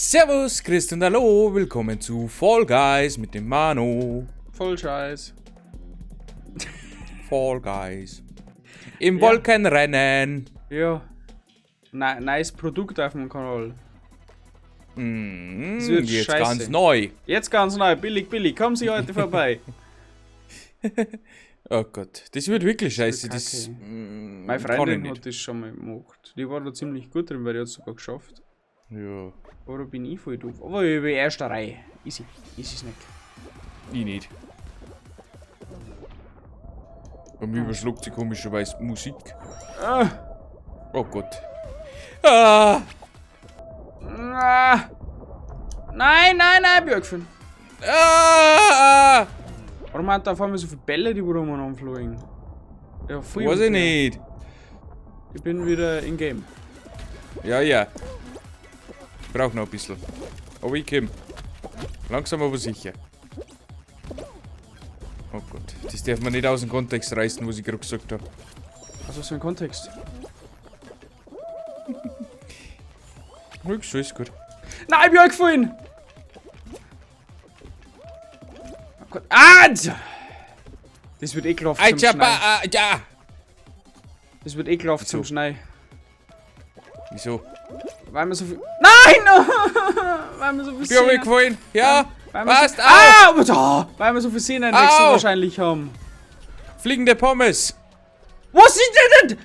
Servus, Christ und hallo, willkommen zu Fall Guys mit dem Manu. Voll Scheiß. Fall Guys. Im Ja. Wolkenrennen. Ja. Nice Produkt auf dem Kanal. Mhm, Das wird jetzt scheiße. ganz neu. Jetzt ganz neu, billig, billig. Kommen Sie heute vorbei. Oh Gott, das wird wirklich scheiße. wird Das, kacke. Meine Meine Freundin hat das schon mal gemacht. Die war da ziemlich gut drin, weil die hat es sogar geschafft. Ja, Aber da bin ich voll doof. Aber ich bin erster Reihe. Easy. Easy Snack. ich nicht. Bei mir überschluckt sie komischerweise Musik. Ah. Oh Gott. Ah! Ah. Nein, nein, nein, Björkchen. Ah! Warum hat da auf einmal so viele Bälle, die wo da umeinander fliegen? Ja, voll Weiß ich unfair. nicht. Ich bin wieder in Game. Ja, ja. Ich brauch noch ein bisschen. Aber ich komm. Langsam, aber sicher. Oh Gott, das darf man nicht aus dem Kontext reißen, was ich gerade gesagt habe. Was ist für ein Kontext? Nix, alles gut. Nein, ich bin gefallen! Oh Gott. Ah! Das wird ekelhaft zum Alter, Schnee. ah, ja! Das wird ekelhaft Wieso? zum Schnee. Wieso? Weil wir so viel. Nein! Weil wir so viel Ich bin gefallen. Ja! Weil wir Passt so, auf! ah, aber da! Weil wir so viel Szenenwechsel Au! wahrscheinlich haben. Fliegende Pommes! Was ist denn das?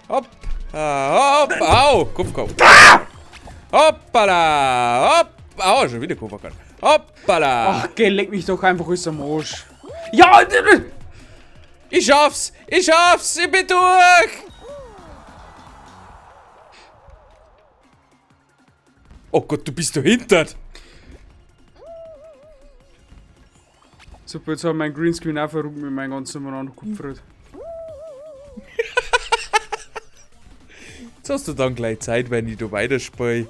Hopp! Ah, hopp! Au! Kopf, Kopf! Hoppala! Hopp! Au, schon wieder Kopf. Hoppala! Ach, geh, leck mich doch einfach alles am Arsch. Ja! Ich schaff's! Ich schaff's! Ich bin durch! Oh Gott, du bist dahinter! Super, jetzt hat mein Greenscreen auch verrückt mit meinem ganzen umeinander gekupfert. Jetzt hast du dann gleich Zeit, wenn ich da weiterspiele.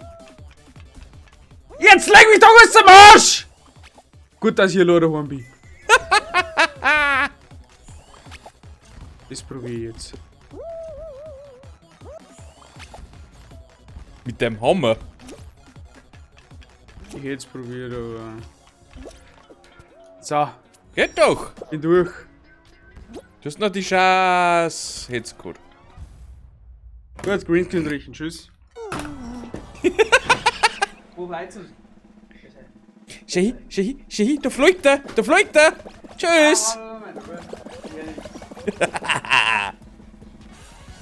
Jetzt leck mich doch alles am Arsch! Gut, dass ich hier leider daheim bin. Das probiere ich jetzt. Mit dem Hammer. Ich hätte es probiert, aber. So, Geht doch! bin durch. Du hast noch die Chance. Jetzt gut. Gut, Greenscreen riechen. Tschüss. Wo weiter? Schau, schau, schau, da fliegt er! Da fliegt er! Tschüss!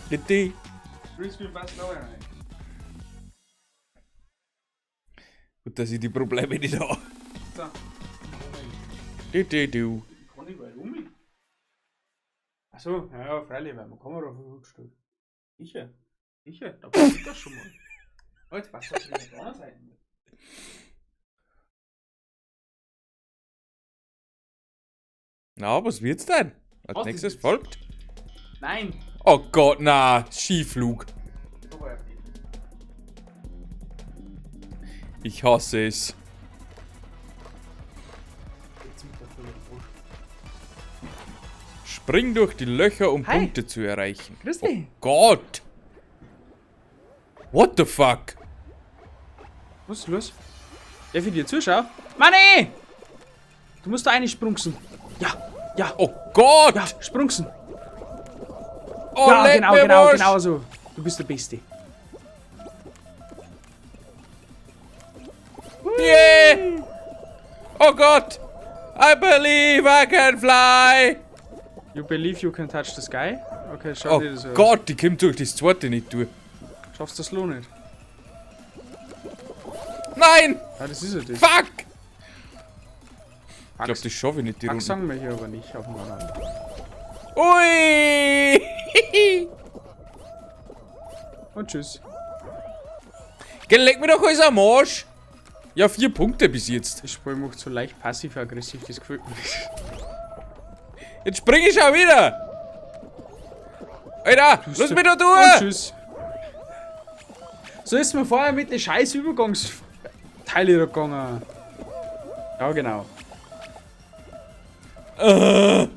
Bitte. Greenscreen passt noch rein. Gut, dass ich die Probleme nicht habe. So. Du, du, du. Kann ich weit um? Achso, ja, ja, freilich, weil meine Kamera verrutscht hat. Sicher, sicher, da passiert das schon mal. Oh, jetzt passt das wieder auf der anderen Seite. Na, was wird's denn? Als Was nächstes ist jetzt? folgt. Nein! Oh Gott, na, Skiflug. Ich hasse es. Spring durch die Löcher, um Hi. Punkte zu erreichen. Grüß dich. Oh Gott. What the fuck? Was ist los? Darf ich dir zuschauen? Manni! Du musst da einsprungsen. Ja, ja, Oh Gott. ja, sprungsen. Oh, ja, leck genau, mir genau, Arsch. genau so. Du bist der Beste. Yeah. Oh Gott. I believe I can fly. You believe you can touch the sky? Okay, schau Oh dir das an. Gott, die kommt durch das zweite nicht durch. Schaffst du das Lohn nicht? Nein! Ja, das ist ja das. Fuck! Ich glaube, das schaffe ich nicht, die Fuck Runde. sagen wir hier aber nicht auf dem Kanal. Ui! Und tschüss. Geh, leck mir doch alles am Arsch! Ja, 4 Punkte bis jetzt. Das Spiel macht so leicht passiv-aggressiv, das gefällt mir nicht. Jetzt spring ich schon wieder! Alter, lass mich da Und durch! tschüss. So ist mir vorher mit den scheiß Übergangsteile da gegangen. Ja, genau.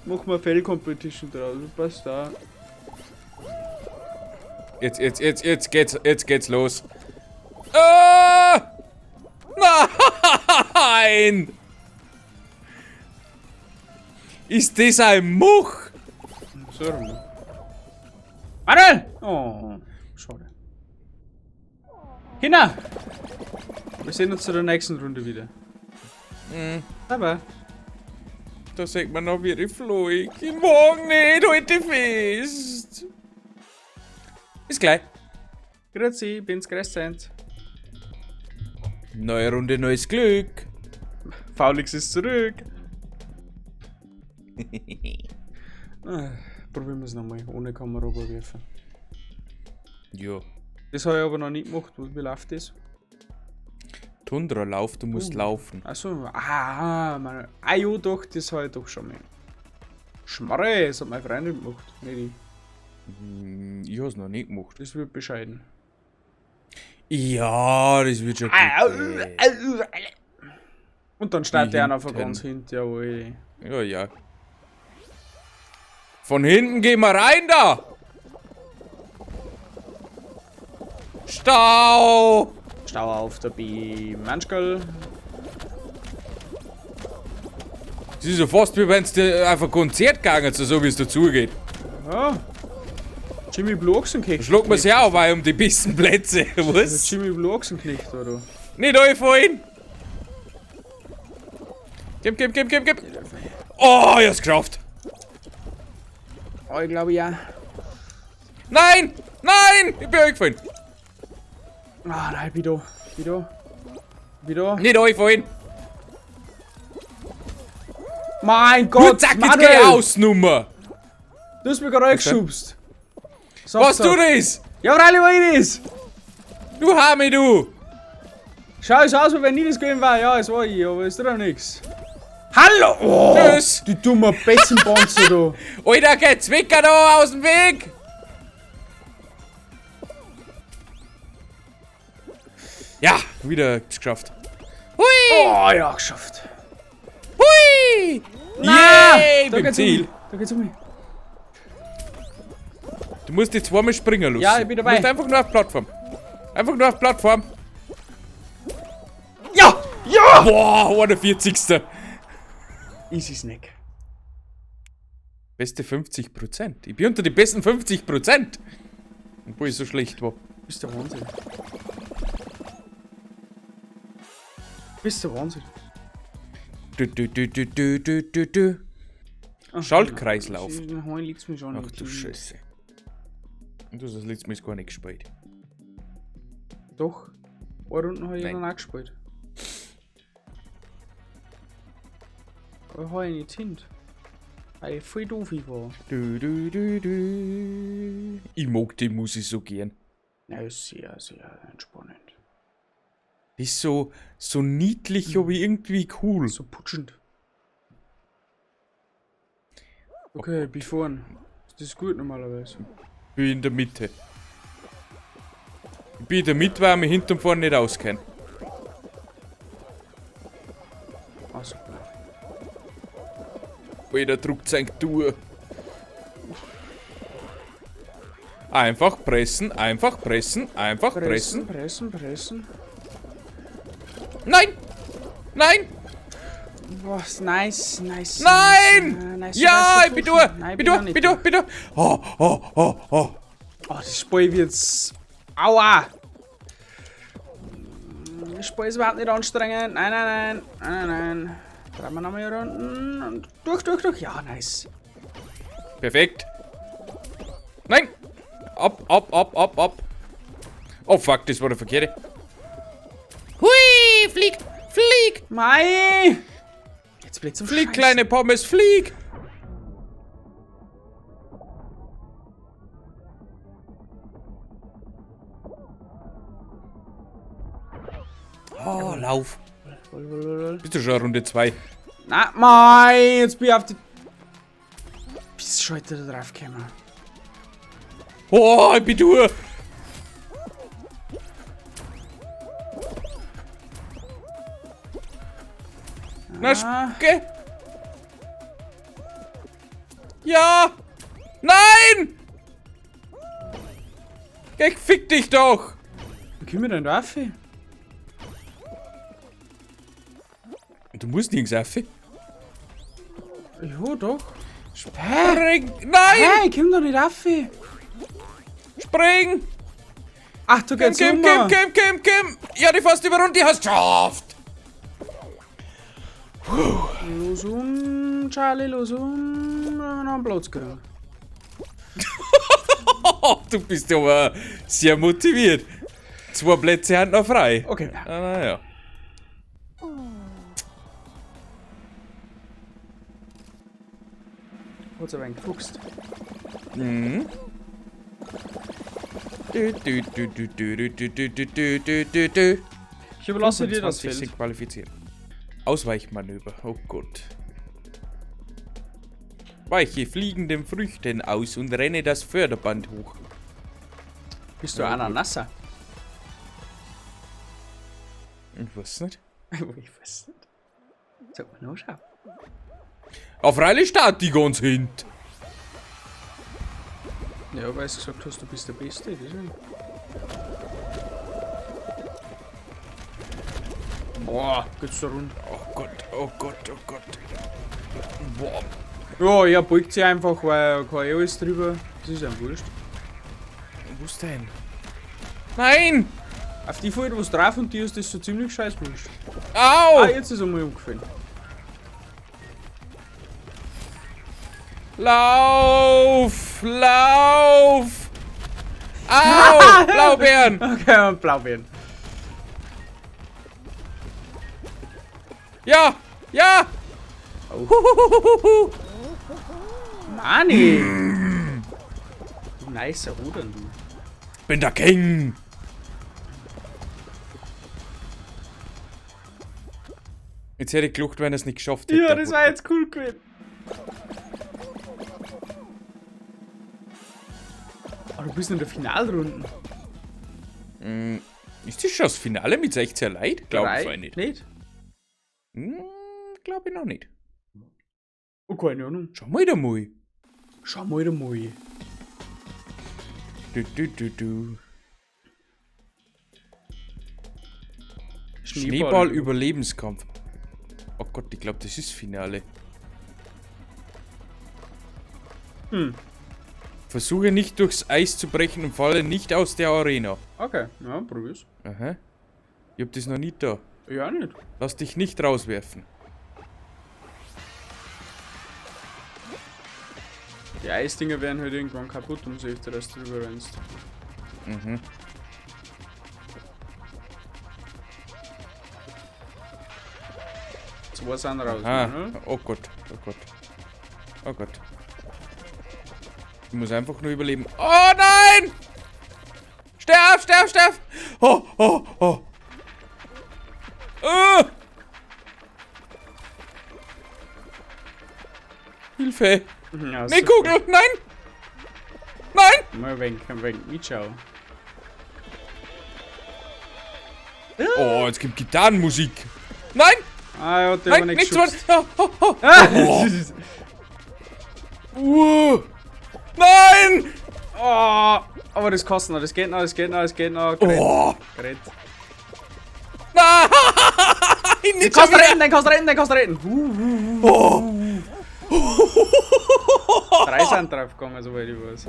Mach mal Fail Competition draus, passt da. Jetzt, jetzt, jetzt, jetzt geht's los. Ah! Nein! Ist das ein Much? So. Manuel! Oh, schade. Kinder! Wir sehen uns zu der nächsten Runde wieder. Mhm. Bye bye. Da sieht man noch, wie ich flieg. Ich mag nicht, halt dich fest. Bis gleich. Grüezi, bin's Crescent. Neue Runde, neues Glück. Faulix ist zurück. Probieren wir es nochmal, ohne Kamera werfen. Ja. Das habe ich aber noch nicht gemacht. Wie läuft das? Tundra-Lauf, du musst laufen. Achso, ah, Mann. Ah, ja, doch, das habe ich doch schon mal. Schmarre, das hat meine Freundin gemacht. Nicht ich. Ich hab's noch nicht gemacht. Das wird bescheiden. Ja, das wird schon gut. Und dann startet er noch von hinten. ganz hinten, jawohl. Ja, ja. Von hinten gehen wir rein da! Stau! Stau auf der B. Manschgal. Das ist ja fast wie wenn's dir auf ein Konzert gegangen ist, so wie es dazugeht. Ja. Jimmy Blue Ochsenknecht. Schlag man sich auch weil um die besten Plätze, was? Jimmy Blue Ochsenknecht, oder? Nicht einfallen! Gib, gib, gib, gib, gib! Oh, ich hab's geschafft! Oh, ich glaube ja. Nein! Nein! Ich bin eingefallen! Ah, nein, bin da. Bin da. Bin da. Nicht einfallen! Mein Gott, Nur zack, jetzt geh ich Ausnummer! Du hast mich gerade eingeschubst. Was du das? Ja, freilich war ich das! Du Hami, du! Schau es aus, wie wenn ich das gewesen war. Ja, es war ich, aber es tut auch nichts. Hallo! Oh, Tschüss. Du dummer Betzenpanzer, du! Alter, geh Zwicker da aus dem Weg! Ja, wieder geschafft. Hui! Oh, ja, geschafft. Hui! Na, Yay, da beim geht's Ziel. Um mich. Da geht's um mich. Du musst dich zweimal springen lassen. Ja, ich bin dabei. Du musst einfach nur auf Plattform. Einfach nur auf Plattform. Ja! Ja! Boah, 41. Easy Snack. Beste 50%. Ich bin unter die besten 50%. Obwohl ich so schlecht war. Bist der Wahnsinn. Bist der Wahnsinn. Du, du, du, du, du, du, du, du. Ach, Schaltkreislauf. Den Hauen liegt's mir schon Ach nicht. du Scheiße. Und du hast das letzte Mal gar nicht gespielt. Doch. Eine Runde habe ich Nein. dann auch gespielt. Aber hab ich nicht hin. Weil ich voll doof war. Du, du, du, du. Ich mag die Musik so gern. Ja, ist sehr, sehr entspannend. Die ist so, so niedlich, aber irgendwie cool. So putschend. Okay, ich bin vorn. Ist das gut normalerweise? Ich bin in der Mitte. Ich bin in der Mitte, weil ich mich hinten und vorne nicht auskenne. Ah, super. Alter, druckt sein Tour. Einfach pressen, einfach pressen, einfach pressen. Pressen, pressen, pressen. Nein! Nein! Was? Nice, nice. Nein! Nice, nice, Ja, nice, ich bin durch! Nein, Bin noch durch, nicht bin durch, bin durch! Oh, oh, oh, oh. Oh, das Spiel wird's. Aua! Das Spiel ist überhaupt nicht anstrengend. Nein, nein, nein. Nein, nein, nein. Drehen wir nochmal hier unten. Und durch, durch, durch. Ja, nice. Perfekt. Nein! Ab, ab, ab, ab, ab. Oh fuck, das war der verkehrte. Hui! Flieg! Flieg! Mei! Jetzt blöd zum Flieg, Scheißen. kleine Pommes, flieg! Oh, lauf. Bist du schon Runde 2? Na, mei! Jetzt bin ich auf die. Pissschalter da drauf gekommen. Oh, ich bin durch. Na, Ah. geh. Ja! Nein! Ich fick dich doch! Wie kommen wir denn da rauf? Du musst nirgends rauf. Ja, doch. Spring! Nein! Hey, ich komm da nicht rauf. Spring! Ach, du Komm, geht's komm, um. komm, komm, komm, komm! Ja, die fast über und die hast geschafft! Los um, Charlie, los um. Noch einen Platz kriegen. Oh, du bist ja aber sehr motiviert. 2 Plätze sind noch frei. Okay. Ah, naja. Hat's aber ein gefuchst. Mhm. Du, du, du, du, du, du, du, du, du, du, du, du. Ich überlasse dir das 25 Feld. sind qualifiziert. Ausweichmanöver. Oh Gott. Weiche fliegenden Früchten aus und renne das Förderband hoch. Bist du Ananassa? Ich weiß nicht. Ich weiß nicht. Sag mal, noch schau. Auf freilich steht die ganz hint. Ja, weil du gesagt hast, du bist der Beste, deswegen. Boah, geht's da rund. Oh Gott, oh Gott, oh Gott. Boah. Ja, er beugt sich einfach, weil er kann eh alles drüber. Das ist ihm wurscht. Wo ist denn? Nein! Auf die fällt was drauf und die ist das so ziemlich scheiß wurscht. Au! Ah, jetzt ist er mal umgefallen. Lauf! Lauf! Au! Blaubeeren! Okay, und Blaubeeren. Ja! Ja! Oh. Huhuhuhuhu. Mani! Du nicer Rudern, du. Bin der King! Jetzt hätte ich gelacht, wenn er es nicht geschafft hätte. Ja, das war jetzt cool gewesen. Aber du bist in der Finalrunde. Ist das schon das Finale mit 16 Leuten? Glaube ich Drei? nicht. Nicht? Glaube ich noch nicht. Oh, keine Ahnung. Schau mal da mal. Schau mal da mal. Du, du, du, du. Schneeball-Überlebenskampf. Oh Gott, ich glaube, das ist Finale. Hm. Versuche nicht durchs Eis zu brechen und falle nicht aus der Arena. Okay, ja, probier's. Aha. Ich hab das noch nie da. Ja, nicht. Lass dich nicht rauswerfen. Die Eisdinger werden halt irgendwann kaputt, umso öfter dass du drüber rennst. Mhm. Zwei sind raus, Ah, ne? oh Gott, oh Gott. Oh Gott. Ich muss einfach nur überleben. Oh nein! Sterb, sterb, sterb! Oh, oh, oh. Hilfe! Ja, Nee, super. Kugel! Nein! Nein! Mal ein wenig mitschauen. Oh, jetzt gibt Gitarrenmusik. Nein! Ah, ja, der Nein, war nicht nichts geschubst. war. Oh, oh, oh. Ah! Oh. Nein! Oh, aber das kostet noch, das geht noch, das geht noch, das geht noch. Gerät. Oh. Gerät. Nein! Nicht Den kannst schon du wieder. retten, den kannst du retten, den kannst du retten. Oh. 3 sind drauf gegangen, soweit ich weiß.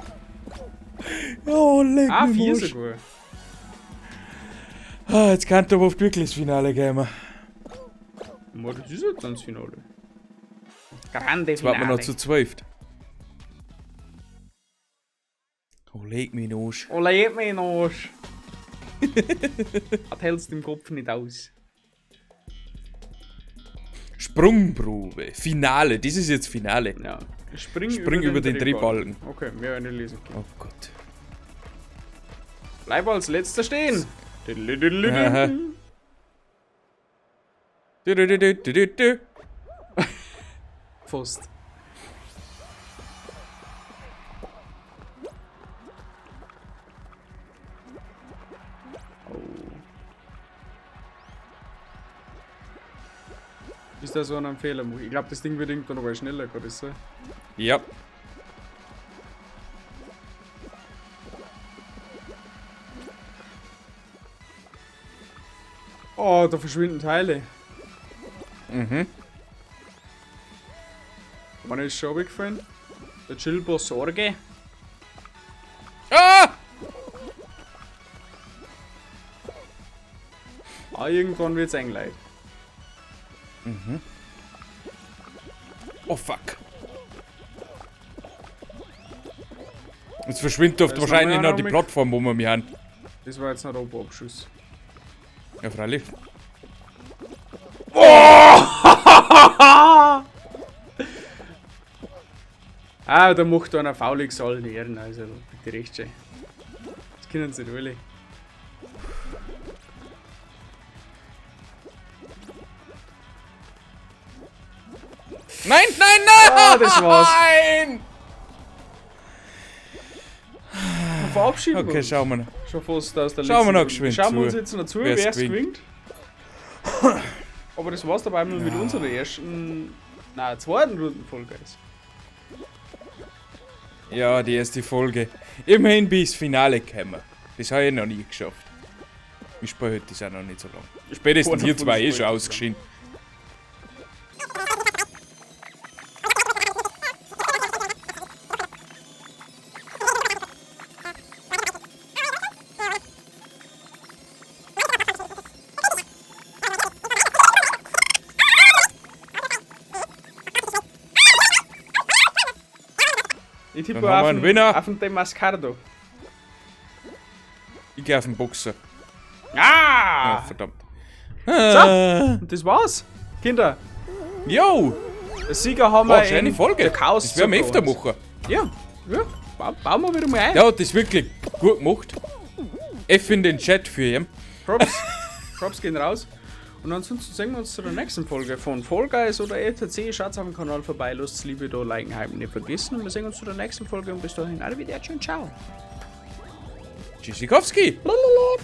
Oh, leck Ah, mich 4 am Arsch. sogar. Ah, jetzt kann aber oft wirklich das Finale gehen. Boah, das ist jetzt dann das Finale. Grande Jetzt warten wir Finale. noch zu 12. Oh, leg mich in den Arsch. Oh, leg mich in den Arsch. Das hältst du im Kopf nicht aus. Sprungprobe. Finale. Das ist jetzt Finale. Ja. Spring, Spring über den Drehbalken. Okay, mehr eine lesen. Oh Gott. Bleib als letzter stehen. Aha. Du, du, du, du, du, du. Fast. Oh. Ist da so ein Fehler? Ich glaube, das Ding wird irgendwann noch mal schneller, kann das sein? Ja. Oh, da verschwinden Teile. Mhm. Wann ist schon weggefallen? Der Chillboss Sorge. Ah! Ah, irgendwann wird's eng, Leute. Mhm. Oh fuck. Jetzt verschwindet oft Da ist wahrscheinlich noch noch die mehr. Plattform, wo wir mich haben. Das war jetzt noch ein Abschuss. Ja, freilich. Ah, da macht einer faulig allen Ehren, also bitte recht schön. Das können sie nicht alle. Nein, nein, nein! Ah, das war's. Nein! Verabschieden wir Okay, uns. schauen wir noch. Schon fast aus der Schauen wir letzten noch Runde. geschwind Schauen wir uns zu, jetzt noch zu, wer's wer es gewinnt. gewinnt. Aber das war's dabei mal mit unserer ersten, nein, zweiten Runden Fall Guys. Ja, die erste Folge. Immerhin bis Finale gekommen. Das habe ich noch nie geschafft. Ich spiele heute das auch noch nicht so lange. Spätestens Keiner hier von zwei uns eh schon spielt ausgeschieden. Ich tippe Dann haben auf wir einen den, Winner. auf den Demascardo. Ich gehe auf den Boxer. Ah! Ah, verdammt. So, und das war's. Kinder, Yo! der Sieger haben War wir eine schöne in Folge. Der Chaos Das werden wir öfter Zucker. machen. Ja, ja. Bauen wir wieder mal ein. Der hat das wirklich gut gemacht. F in den Chat für ihn. Props. Props gehen raus. Und ansonsten sehen wir uns zu der nächsten Folge von Fall Guys oder ETC. Schaut auf dem Kanal vorbei, lasst Liebe da, liken, hypen, nicht vergessen. Und wir sehen uns zu der nächsten Folge und bis dahin, arrivederci und ciao. Tschüssikowski! Lalalala.